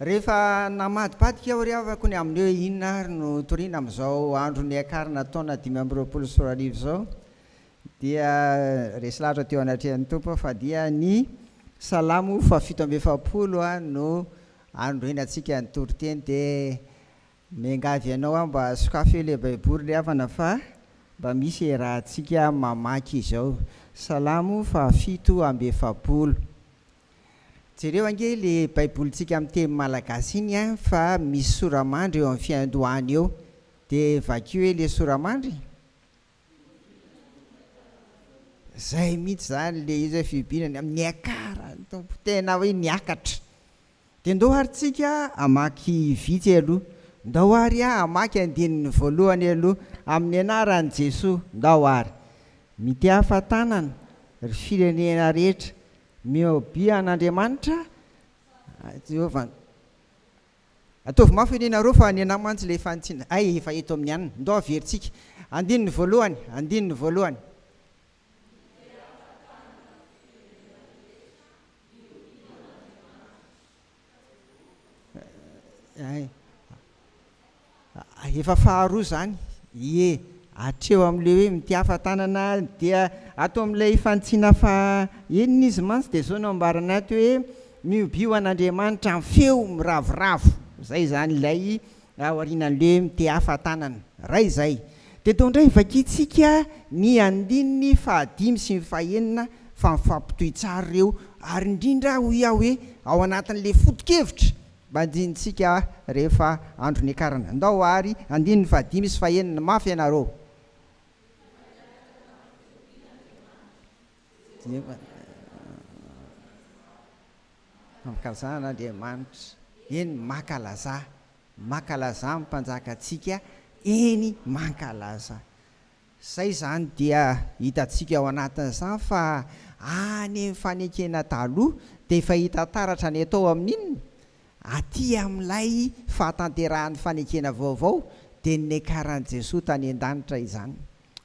Rehefa namadibadika aho ry havako ny amin'ny hoe inona ary no toriana amin'izao andro niakarana taona 2025 izao dia resy lahatra teo anatrehan'ny Tompo aho fa dia ny Salamo faha 47 no anorenantsika ny toriteny. Dia miangavy anao aho mba sokafy ilay Baiboly ry havana fa mba misy iarahantsika mamaky izao. Salamo faha 47. Jereo ange le baibolintsika amin'ny teny malagasy iny an, fa misy sora-mandry eo amin'ny fiandohany eo, dia vakio hoe le sora-mandry. Zay mihitsy zany le izy hoe fihobiana ny niakaran'ny Tompo, tena hoe niakatra. Dia ndao ary tsika hamaky vitsy aloha, ndao ary hamaky andininy voalohany aloha, amin'ny anaran'i Jesoa, ndao ary. Mitehafa tanana, ry firenena rehetra, Mihoabia an'Andriamanitra Jehovah. Ataovy mafy anie nareo fa ny anah mantsy le fanitsiana hay efa eto amin'ny anona. Ndao averintsika. Andininy voalohany, andininy voalohany. Efa faharoa izany, ie, hatreo amin'ilay hoe mitiafa tanana dia ato amin'ilay fanitsiana faha enina izy mantsy dia izao no ambarany ato hoe mihobiho an'Andriamanitra amin'ny feo miravoravo, izay izany ilay aorianan'ilay hoe mitehafa tanana, raha izay dia atao indray vakintsika ny andininy fahadimy sy ny fahenina fa mifampitohy tsara ireo ary indrindra hoy aho hoe ao anatin'ilay foto-kevitra mba andinintsika rehefa andro niakarana. Ndao ary andininy fahadimy sy fahenina mafy ianareo. Mankalazà an'Andriamanitra, eny mankalazà, mankalazà ny Mpanjakantsika, eny mankalazà. Izay izany dia hitantsika ao anatin'izany fa any amin'ny fanekena taloha dia efa hita taratra ny atao amin'inona? Aty amin'ilay fahatanterahan'ny fanekena vaovao dia ny niakaran'i Jesoa tany an-danitra izany.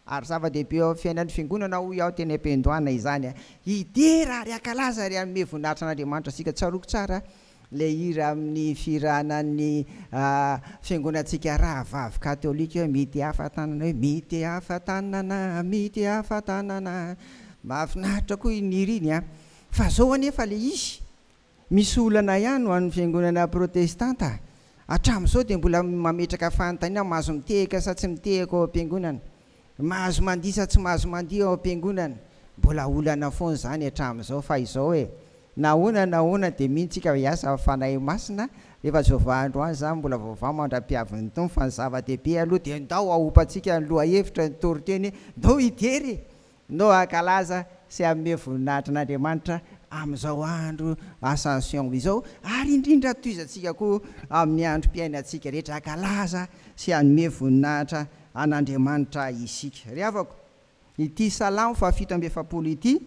Ary zava-dehibe eo amin'ny fiainan'ny Fiangonana hoy aho teny am-piandohana izany a! Hidera ary hankalaza ary hanome voninahitra an'Andriamanitra isika. Tsaroako tsara ilay hira amin'ny fihiranan'ny Fiangonantsika rahavavy katolika hoe Mitehafa tanana hoe Mitehafa tanana, mitehafa tanana. Mahafinaritra koa iny hira iny a! Fa zao anefa ilay izy, Misy olana ihany ho an'ny fiangonana protestanta. Hatramin'izao dia mbola mametraka fanontaniana mahazo mitehaka sa tsy mitehaka ao am-piangonana? Mahazo mandihy sa tsy mahazo mandihy ao am-piangonana? Mbola olana foana izany hatramin'izao fa izao e! Na ahoana na ahoana dia mino tsika fa hiasa ny Fanahy Masina rehefa tsy voavaha androany izany mbola voavaha mandra-piavin'ny Tompo fa ny zava-dehibe aloha dia ndao ahopantsika ny lohahevitra ny toriteny hoe ndao hijery e! No hankalaza sy hanome voninahitra an'Andriamanitra amin'izao andro Ascension izao, ary indrindra tohizantsika koa amin'ny androm-piainantsika rehetra hankalaza sy hanome voninahitra an'Andriamanitra isika. Ry havako, ity Salamo faha 47 ity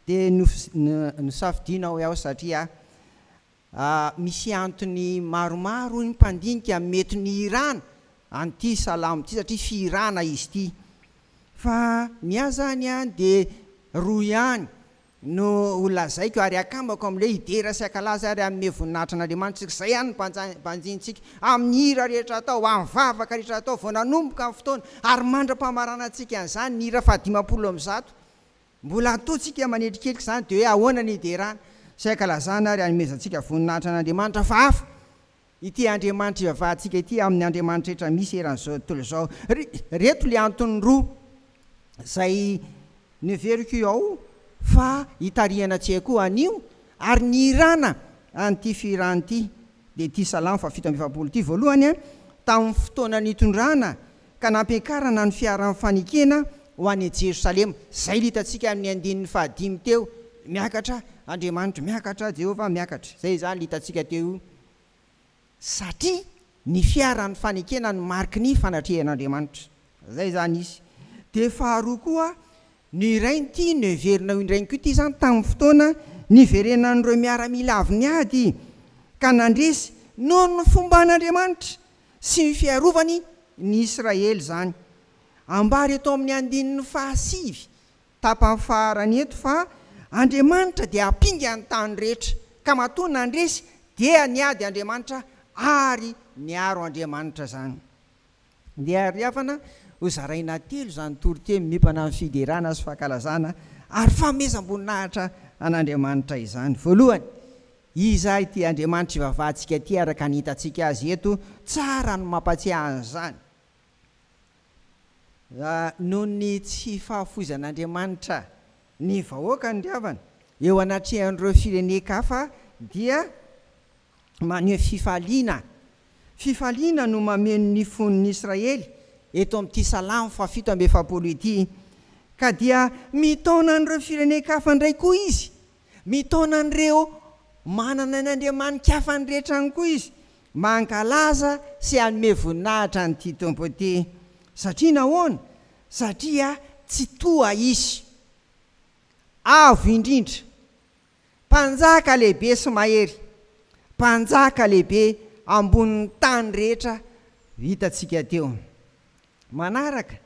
dia nosafidiana hoy aho satria Misy antony maromaro hoy ny mpandinika mety nihirana an'ity salamo ity satria fihirana izy ity. Fa ny ahy zany an dia roa ihany no ho lazaiko ary akambako amin'ilay hidera sy hankalaza ary hanome voninahitra an'Andriamanitra isika. Izay ihany no banjinintsika amin'ny hira rehetra atao, amin'ny vavaka rehetra atao vao nanomboka ny fotoana ary mandra-pamaranantsika an'izany ny hira faha 150. Mbola ataontsika manetriketrika izany dia hoe ahoana ny hiderana sy hankalazana ary hanomezantsika voninahitra an'Andriamanitra fa hafa ity Andriamanitra ivavahantsika ity amin'ny Andriamanitra rehetra misy eran'izao tontolo izao. Ireto ilay antony roa izay noheveriko ao fa hitarihana antsika koa anio ary nihirana an'ity fihirana ity dia ity Salamo faha 47 ity. Voalohany, tamin'ny fotoana nitondrana ka nampiakarana ny fiaran'ny fanekena ho any Jerosalema. Izay no hitantsika amin'ny andininy fahadimy teo, Miakatra Andriamanitra, miakatra Jehovah, miakatra. Izay izany no hitantsika teo io. Satria ny fiaran'ny fanekena no mariky ny fanatrehan'Andriamanitra. Izay izany izy. Dia faharoa koa, ny rainy ity noheverina ho indrainy koa ity izany tamin'ny fotoana niverenan'ireo miaramila avy niady ka nandresy noho ny fomban'Andriamanitra sy ny fiarovany ny Israely izany. Ambara eto amin'ny andininy fahasivy, tapany farany eto fa Andriamanitra dia hampinga ny tany rehetra, ka matoa nandresy dia niady Andriamanitra ary niaro Andriamanitra izany. Ndeha ry havana ho zaraina telo izany toriteny miompana amin'ny fiderana sy fankalazana ary fanomezam-boninahitra an'Andriamanitra izany. Voalohany, iza ity Andriamanitra ivavahantsika ity araka ny hitantsika azy eto? Tsara ny mampatsiahy an'izany. Noho ny tsy fahafoizan'Andriamanitra ny vahoakany ry havana, eo anatrehan'ireo firenen-kafa dia maneho fifaliana. Fifaliana no mameno ny fon'ny Israely eto amin'ity Salamo fahafito amby efapolo ity. Ka dia mitaona an'ireo firenen-kafa indray koa izy. Mitaona an'ireo manana ny andriamani-kafany rehetra any koa izy. Mankalaza sy hanome voninahitra an'ity Tompo ity. Satria nahoana? Satria tsy toa izy. Avo indrindra. Mpanjaka lehibe sy mahery. Mpanjaka lehibe ambonin'ny tany rehetra hitantsika teo. Manaraka,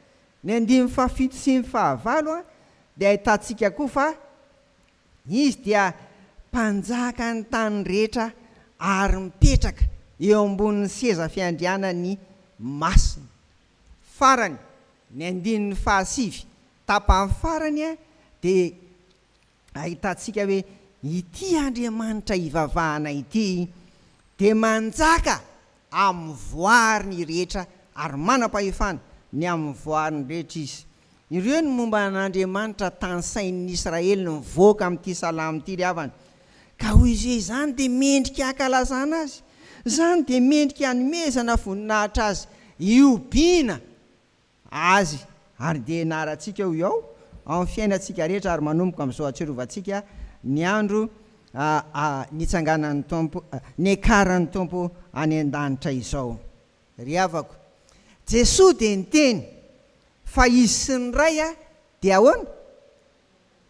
ny andininy fahafito sy ny fahavalo dia ahitantsika koa fa izy dia mpanjaka ny tany rehetra ary mipetraka eo ambonin'ny seza fiandrianany masina. Farany, ny andininy fahasivy tapany farany dia ahitantsika hoe ity Andriamanitra ivavahana ity dia manjaka amin'ny voariny rehetra ary manam-pahefana ny amin'ny voariny rehetra izy. Ireo ny momba an'Andriamanitra tanisain'ny Israely nivoaka amin'ity salamo ity ry havana. Ka hoy izy hoe izany dia mendrika hankalazana azy, izany dia mendrika hanomezana voninahitra azy, hihobiana azy ary dia hianarantsika hoy aho amin'ny fiainantsika rehetra ary manomboka amin'izao ahatsiarovantsika ny andro nitsanganan'ny Tompo, niakaran'ny Tompo any an-danitra izao. Ry havako, Jesoa dia niteny fa Izy sy ny Ray dia ahoana?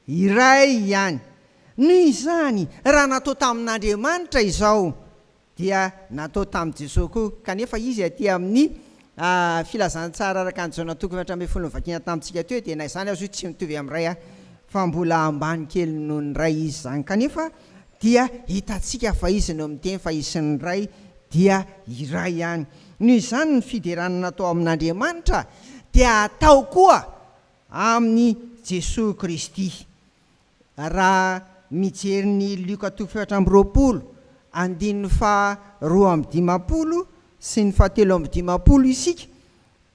Iray ihany. Noho izany, raha natao tamin'Andriamanitra izao, dia natao tamin'i Jesoa koa, kanefa Izy aty amin'ny Filazantsara araka an'i Jaona toko 14 novakiana tamintsika teo, dia na izany aza hoy tsy mitovy amin'ny Ray fa mbola ambany kely noho ny Ray Izy izany, kanefa dia hitantsika fa Izy no miteny fa Izy sy ny Ray dia iray ihany. Noho izany ny fiderana natao amin'Andriamanitra dia atao koa amin'i Jesoa Kristy. Raha mijery ny Lioka toko 24, andininy faha 52 sy ny faha 53 isika,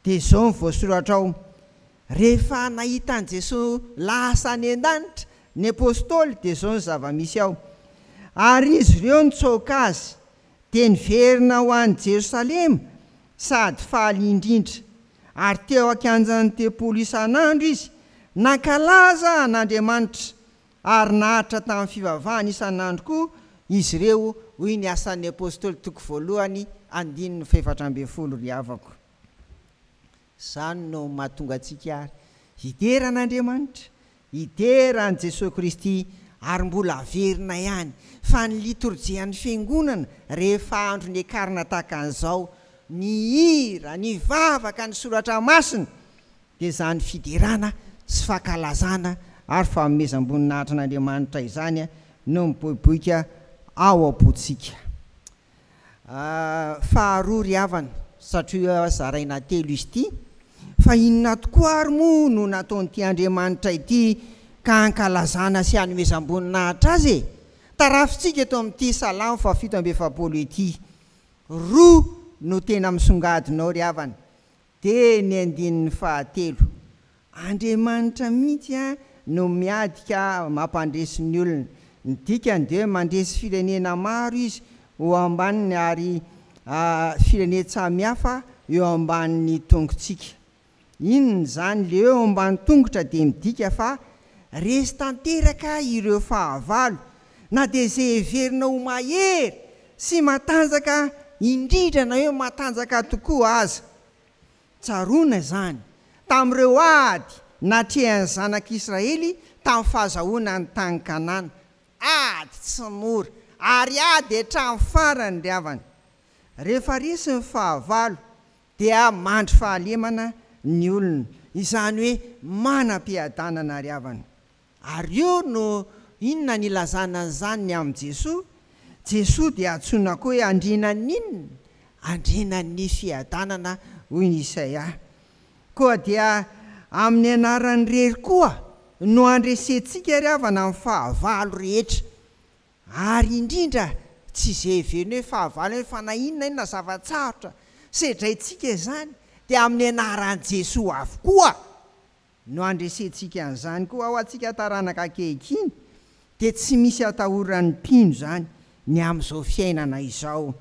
dia izao no voasoratra ao: Rehefa nahita an'i Jesoa lasa any an-danitra ny apôstôly, dia izao ny zava-misy ao: Ary izy ireo nitsoaka azy, dia niverina ho any Jerosalema sady faly indrindra, ary teo an-kianjan'ny tempoly isan'andro izy nankalaza an'Andriamanitra, ary naharitra tamin'ny fivavahana isan'andro koa izy ireo, hoy ny Asan'ny Apôstôly toko 1 andininy faha-14 ry havako. Izany no mahatonga antsika ary hidera an'Andriamanitra, hidera an'i Jesoa Kristy ary mbola averina ihany fa ny litorjian'ny Fiangonana rehefa andro niakarina tahaka an'izao, ny hira, ny vavaka, ny soratra masina dia izany fiderana sy fankalazana ary fanomezam-boninahitra an'Andriamanitra izany no miboiboika ao am-pontsika. Faharoa ry havana, satria zaraina telo izy ity, fa inona tokoa ary moa no nataon'ity Andriamanitra ity ka hankalazana sy hanomezam-boninahitra Azy e? Tarafintsika eto amin'ity Salamo faha 47 ity. Roa no tena misongadina ao ry havana, dia ny andininy fahatelo. Andriamanitra mihitsy no miady ka mampandresy ny olona. Ny dikany dia hoe mandresy firenena maro izy ho ambaniny ary firenen-tsamihafa eo ambanin'ny tongotsika. Inona izany? Le eo ambany tongotra dia midika fa resy tanteraka ireo fahavalo, na dia izay heverina ho mahery sy matanjaka indrindra na hoe matanjaka tokoa aza. Tsaroana izany tamin'ireo ady natrehan'ny zanak'Israely tamin'ny fahazahoana ny tany Kanana. Ady tsy mora, ary ady hatramin'ny farany ry havana. Rehefa resy ny fahavalo dia mandry fahalemana ny olona, izany hoe manam-piadanana ry havana. Ary io no inona ny ilazana an'izany ny amin'i Jesoa? Jesoa dia antsoina koa hoe Andrianan'ny inona? Andrianan'ny fiadanana, hoy ny Isaia. Koa dia amin'ny anarany irery koa no handresentsika ry havana ny fahavalo rehetra. Ary indrindra tsy izay heverina hoe fahavalo ihany fa na inona na inona zava-tsarotra sedraintsika izany dia amin'ny anaran'i Jesoa avokoa no handresentsika an'izany. Koa ho antsika taranaka ankehitriny dia tsy misy atahoran'ny mpino izany ny amin'izao fiainana izao.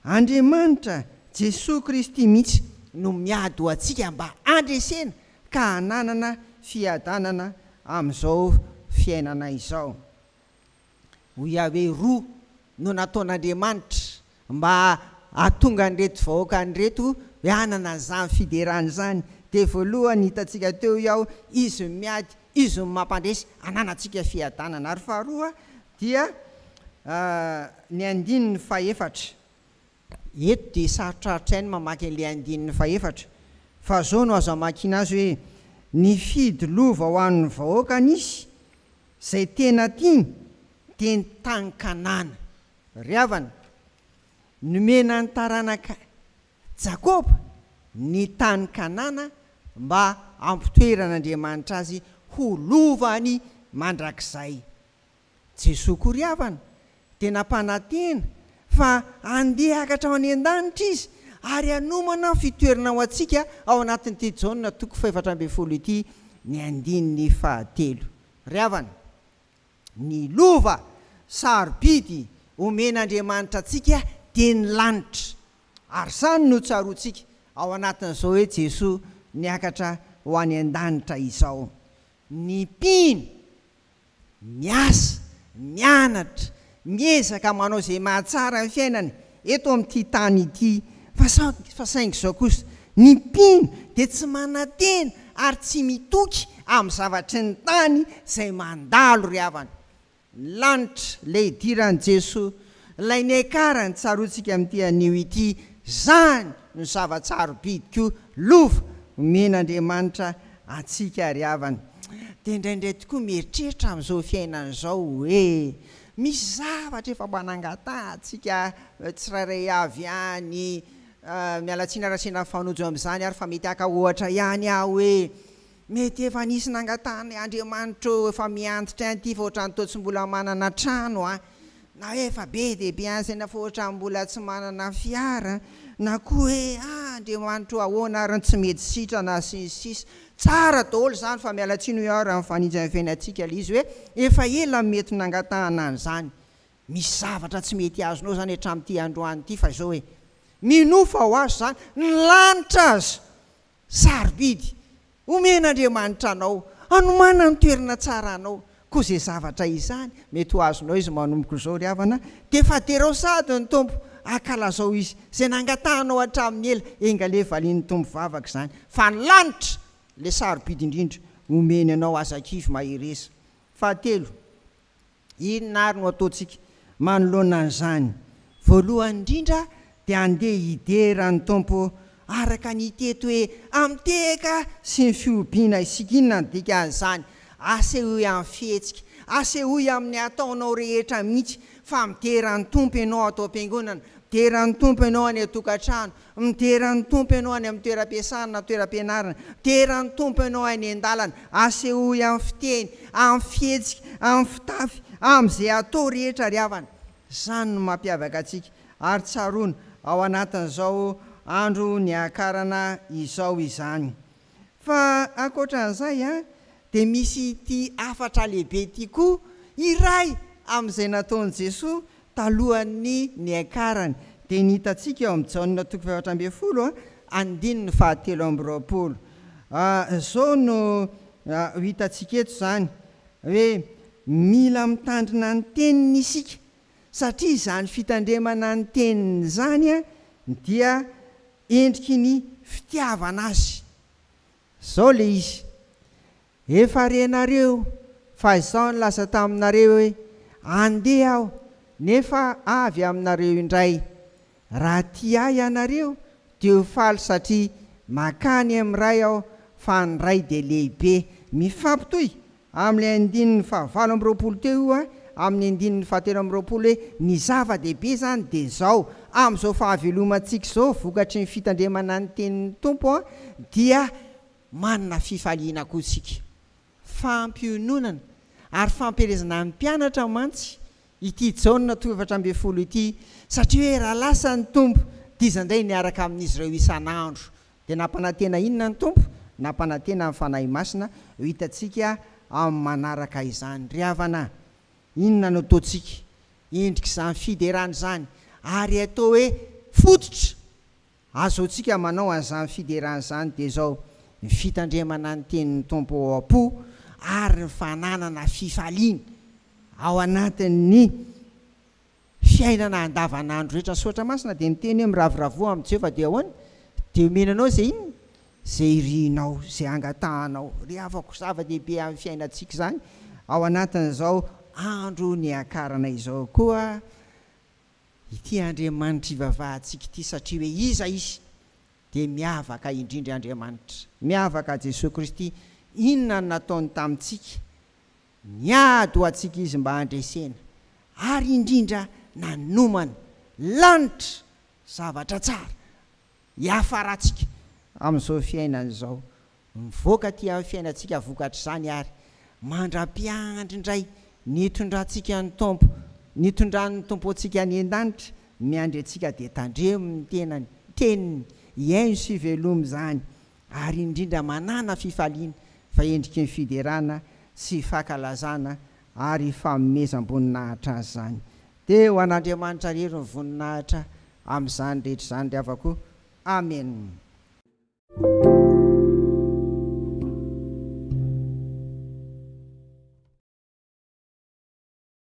Andriamanitra, Jesoa Kristy mihitsy no miady ho antsika mba handresena ka hananana fiadanana amin'izao fiainana izao. Hoy aho hoe roa no nataon'Andriamanitra mba hahatonga an'ireto vahoaka an'ireto hoe hanana an'izany fiderana izany. Dia voalohany hitantsika teo hoy aho, Izy no miady, Izy no mampandresy, hananantsika fiadanana. Ary faharoa dia ny andininy fahefatra. Eto dia sarotrarotra ihany ny mamaky an'ilay andininy fahefatra, fa izao no azo amakiana azy hoe, Nifidy lova ho an'ny vahoakany Izy, Izay tena tiany dia ny tany Kanana. Ry havana, nomena ny taranak'i Jakoba ny tany Kanana mba hampitoeran'Andriamanitra azy ho lovany mandrakizay. Jesoa koa ry havana dia nampanantena fa handeha hiakatra ho any an-danitra Izy ary hanomana fitoerana ho antsika ao anatin'ity Jaona toko fahefatra ambin'ny folo ity ny andininy fahatelo. Ry havana, ny lova sarobidy omen'Andriamanitra antsika dia ny lanitra. Ary izany no tsaroantsika ao anatin'izao hoe Jesoa niakatra ho any an-danitra izao. Ny mpino miasa, mianatra, miezaka manao izay mahatsara ny fiainany eto amin'ity tany ity, fa fa saingy izao kosa, ny mpino dia tsy manantena ary tsy mitoky amin'ny zavatry ny tany izay mandalo ry havana. Ny lanitra, ilay idiran'i Jesoa, ilay niakarany, tsaroantsika amin'ity anio ity, izany no zava-tsarobidy koa, lova omen'Andriamanitra antsika ry havana. Dia indraindray tokoa mieritreritra amin'izao fiainana izao hoe misy zavatra efa mba nangatahantsika tsirairay avy any, miala tsiny raha sendra mifanojo amin'izany ary fa mety haka ohatra ihany aho hoe mety efa nisy nangatahana Andriamanitra ô efa miantitra ihany ity fa ohatran'ny toa tsy mbola manana trano an, na hoe efa be dia be any saina fa ohatran'ny mbola tsy manana fiara, na koa hoe ah Andriamanitra ô ahoana ary no tsy mety sitrana sy ny sisa. Tsara daholo izany fa miala tsiny hoy aho raha mifanitsy amin'ny fiainantsika ilay izy hoe efa ela no mety nangatahana an'izany. Misy zavatra tsy mety azonao izany hatramin'ity androany ity fa izao hoe minoa fa ho azo izany, ny lanitra aza Sarobidy, omen'Andriamanitra anao, hanomanany toerana tsara anao. Koa izay zavatra izany, mety ho azonao izy manomboka izao ry havana, dia efa derao sahady ny Tompo, ankalazao Izy, izay nangatahanao hatramin'ny ela, enga anie valian'ny Tompo vavaka izany, fa ny lanitra, ilay sarobidy indrindra, omeny anao, aza kivy, mahereza. Fahatelo. Inona ary no ataontsika manoloana an'izany? Voalohany indrindra dia andeha hidera ny Tompo araka ny hita eto hoe amin'ny tehaka sy ny fihobiana isika. Inona no dikan'izany? Asehoy amin'ny fihetsika, asehoy amin'ny ataonao rehetra mihitsy fa midera ny Tompo ianao ato am-piangonana, midera ny Tompo ianao any an-tokantrano, Midera ny Tompo ianao any amin'ny toeram-piasana na toeram-pianarana. Midera ny Tompo ianao any an-dalana. Asehoy amin'ny fiteny, amin'ny fihetsika, amin'ny fitafy, amin'izay atao rehetra ry havana. Izany no mampiavaka antsika. Ary tsaroana ao anatin'izao andro niakarana izao izany. Fa ankoatran'izay dia misy ity hafatra lehibe ity koa, iray amin'izay nataon'i Jesoa talohan'ny niakarany, dia ny hitantsika ao amin'ny Jaona toko faha-14 andininy faha-23. Izao no ho hitantsika eto izany, hoe mila mitandrina ny teniny isika, satria izany fitandremana ny teniny izany dia endriky ny fitiavana azy. Izao ilay izy, Efa renareo fa izaho nilaza taminareo hoe, Andeha aho, nefa avy aminareo indray. Raha tia ahy ianareo, dia ho faly satria mankany amin'ny Ray aho, fa ny Ray dia lehibe. Mifampitohy amin'ilay andininy fahavalo amby roapolo teo io amin'ny andininy fahatelo amby roapolo hoe ny zava-dehibe zany de zao: amin'izao fahavelomantsika izao, vokatry ny fitandremana ny tenin'ny Tompo a, dia manana fifaliana koa tsika, fampiononana ary fampielezana ny mpianatra mantsy ity Jaona toko 14 ity, satria hoe raha lasa ny Tompo dia izy indray niaraka amin'izy ireo isan'andro. Dia nampanantena inona ny Tompo? Nampanantena ny Fanahy Masina, ho hitantsika amin'ny manaraka izany. Ry havana, inona no ataontsika endrika izany fiderana izany? Ary atao hoe fototra azahoantsika manao an'izany fiderana izany dia izao: ny fitandremana ny tenin'ny Tompo ao am-po ary ny fananana fifaliana ao anatin'ny fiainana andavanandro rehetra. Ny Soratra Masina dia miteny hoe miravoravoa amin'i Jehovah, dia ahoana? Dia omena anao izay inona? Izay irinao, izay angatahanao. Ry havako, zava-dehibe amin'ny fiainantsika izany ao anatin'izao andro niakarana izao koa ity Andriamanitra ivavahantsika ity, satria hoe iza Izy? Dia miavaka indrindra Andriamanitra, miavaka Jesoa Kristy. Inona no nataony tamintsika? Niady ho antsika Izy mba handresena, ary indrindra nanomana lanitra zavatra tsara hiafarantsika amin'izao fiainana izao. Mivoaka aty amin'ny fiainantsika vokatr'izany ary mandra-piandry indray ny hitondrantsika ny Tompo, ny hitondran'ny Tompo antsika any an-danitra, miandry antsika dia tandremo ny tenany, teniny, hihaino sy hivelomy izany, ary indrindra manàna fifaliana fa endriky ny fiderana sy fankalazana ary fanomezam-boninahitra Azy izany. Dia ho an'Andriamanitra irery ny voninahitra amin'izany rehetra izany ry havako. Amen.